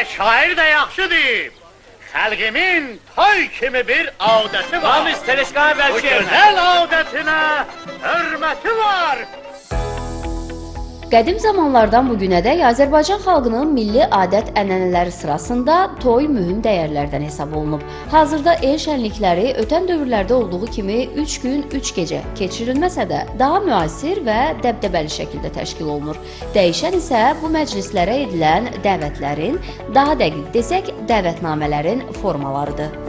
Elə şair də yaxşı deyib. Xalqımın toy kimi bir adəti var. Ramiz, teleşkanı Bu əvvəlki yerinə. gözəl adətinə hörməti var. Qədim zamanlardan bu günədək Azərbaycan xalqının milli adət-ənənələri sırasında toy mühüm dəyərlərdən hesab olunub. Hazırda el şənlikləri ötən dövrlərdə olduğu kimi 3 gün 3 gecə keçirilməsə də daha müasir və dəbdəbəli şəkildə təşkil olunur. Dəyişən isə bu məclislərə edilən dəvətlərin, daha dəqiq desək, dəvətnamələrin formalarıdır.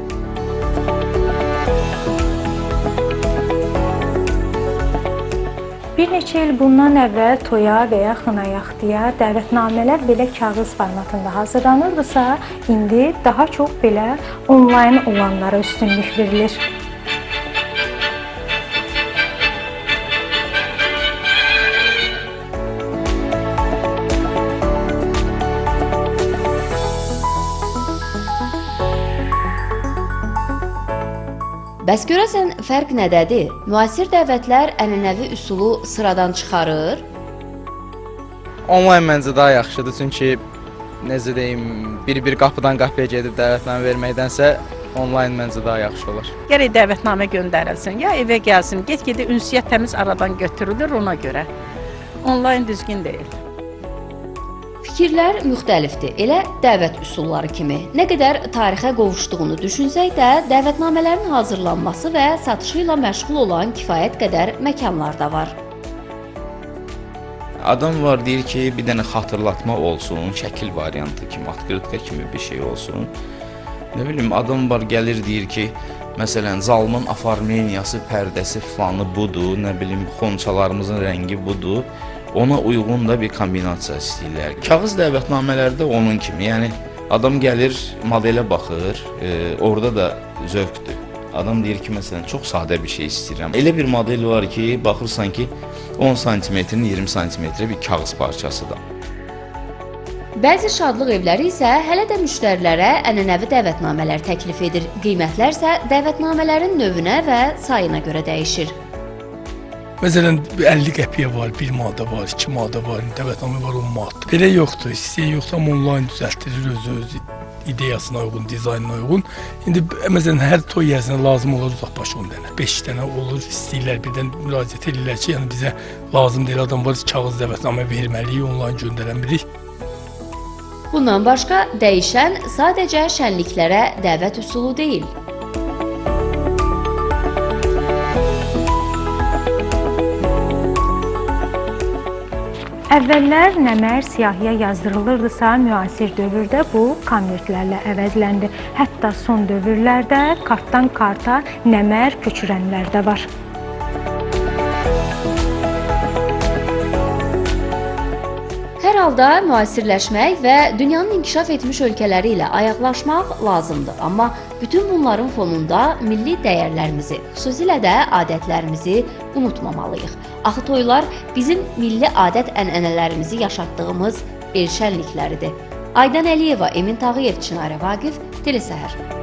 Bir neçə il bundan əvvəl toya və ya xınayaxtıya dəvətnamələr belə kağız formatında hazırlanırdısa, indi daha çox belə onlayn olanlara üstünlük verilir. Bəs görəsən fərq nədədir? Müasir dəvətlər ənənəvi üsulu sıradan çıxarır? Onlayn məncə daha yaxşıdır, çünki necə deyim, bir-bir qapıdan qapıya gedib dəvətnamə verməkdənsə onlayn məncə daha yaxşı olar. Gərək dəvətnamə göndərilsin, ya evə gəlsin. Get-gedə ünsiyyət təmiz aradan götürülür ona görə. Onlayn düzgün deyil. Fikirlər müxtəlifdir, elə dəvət üsulları kimi. Nə qədər tarixə qovuşduğunu düşünsək də, dəvətnamələrin hazırlanması və satışı ilə məşğul olan kifayət qədər məkanlar da var. Adam var deyir ki, bir dənə xatırlatma olsun, şəkil variantı kimi, atqırıtka kimi bir şey olsun. Nə bilim, adam var gəlir deyir ki, məsələn, zalımın aformeniyası, pərdəsi filanı budur, nə bilim, xonçalarımızın rəngi budur. Ona uyğun da bir kombinasiya istəyirlər. Kağız dəvətnamələrdə onun kimi, yəni adam gəlir, modelə baxır, orada da zövqdür. Adam deyir ki, məsələn, çox sadə bir şey istəyirəm. Elə bir model var ki, baxırsan ki, 10 sm-nin 20 sm-ə bir kağız parçasıdır. Bəzi şadlıq evləri isə hələ də müştərilərə ənənəvi dəvətnamələr təklif edir. Qiymətlər isə dəvətnamələrin növünə və sayına görə dəyişir. Məsələn, 50 qəpiyə var, 1 manata var, 2 manata var, dəvətnamə var 10 manat. Belə yoxdur, istəyən yoxdur, amma onlayn düzəltdirir özü öz ideyasına uyğun, dizaynına uyğun. İndi məsələn hər toy yəsinə lazım olur uzaqbaşı 10 dənə, 5 dənə olur, istəyirlər birdən müraciət edirlər ki, yəni bizə lazım deyil, adam var kağız dəvətnamə verməliyik, onlayn göndərə bilirik. Bundan başqa dəyişən sadəcə şənliklərə dəvət üsulu deyil. Əvvəllər nəmər siyahıya yazdırılırdısa, müasir dövrdə bu konvertlərlə əvəzləndi. Hətta son dövrlərdə kartdan karta nəmər köçürənlər də var. Hər halda müasirləşmək və dünyanın inkişaf etmiş ölkələri ilə ayaqlaşmaq lazımdır. Amma bütün bunların fonunda milli dəyərlərimizi, xüsusilə də adətlərimizi unutmamalıyıq. Axı toylar bizim milli adət-ənənələrimizi yaşatdığımız el şənlikləridir. Aydan Əliyeva, Emin Tağıyev, Çinarə Vaqif, Telesəhər.